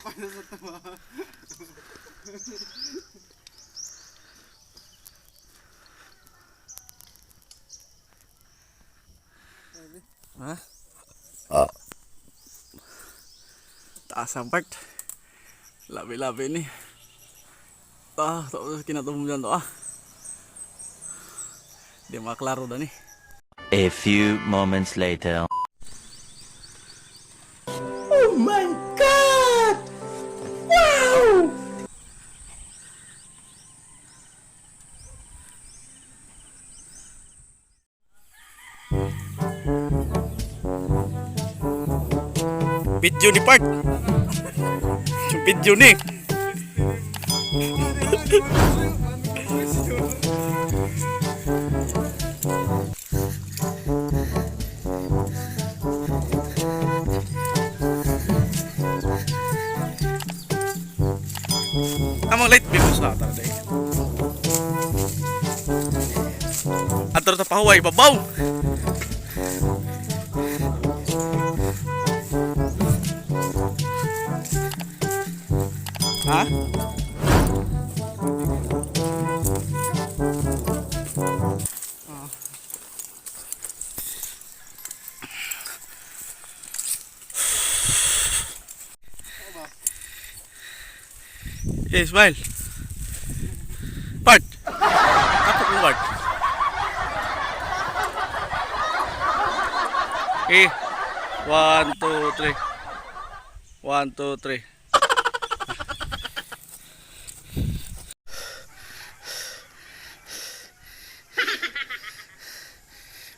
Pa sa tawa. Ha? Taas ang part. Labi-labi ni. Ah, to kinatubong dyan to ah. Di maklaro da ni. A few moments later. Video ni part. Yung video ni. Among light beam sa tara day. Ato ta pahuway babaw. Ha? Yeah, smile. Part. Kapok mo part. Okay. One, two, three. One, two, three.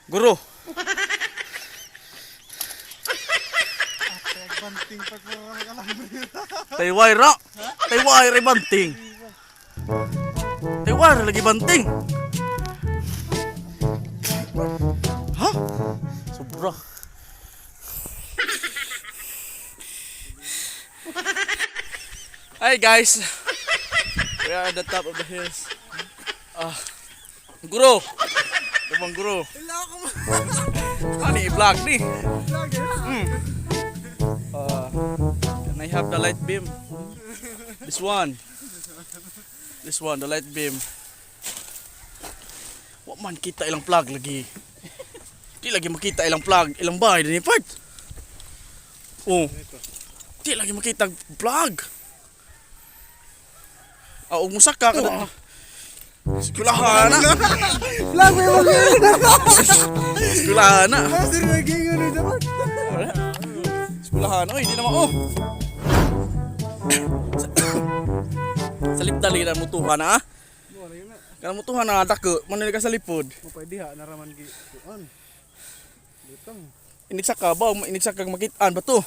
Guru. Banting pag mga kalambre. Tayway ra. Tayway ra banting. Tayway ra lagi banting. Ha? Sobra. Hi guys. We are at the top of the hills. Ah. Guru. Ibang guru. Wala ako Ano i-vlog ni? ma-vlog eh. Can I have the light beam? This one. This one, the light beam. Wa man kita ilang plug lagi. Di lagi makita ilang plug, ilang bahay din part. Oh. Di lagi makita plug. Ah, ug musaka kada. Eskwelahan na. Vlog may mga Eskwelahan na. Sir, naging ano dapat. Wala. Eskwelahan. Oy, di naman oh. Sa lipda lagi na mutuhan na ah. Wala yun na. Kana mutuhan na dako, man ka sa lipod. Mo pwede ha, naraman gi kuan. Lutang. Inig ka ba, inig kag makitaan ba to?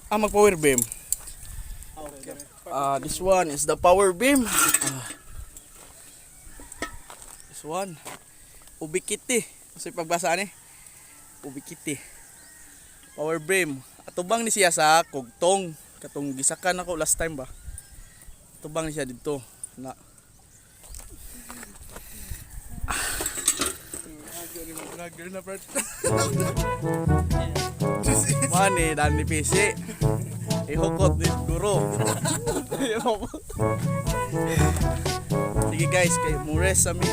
Ah, mag power beam. Okay. Ah, this one is the power beam. Ah. This one. Ubikiti. Kasi pagbasa ani. Ubikiti. Power beam. Atubang ni siya sa kugtong. Katong gisakan ako last time ba. Atubang ni siya dito. Na. Vlogger na part. Mani dan ni PC. Ihukot ni guro. Sige guys, kay Mures sa mi.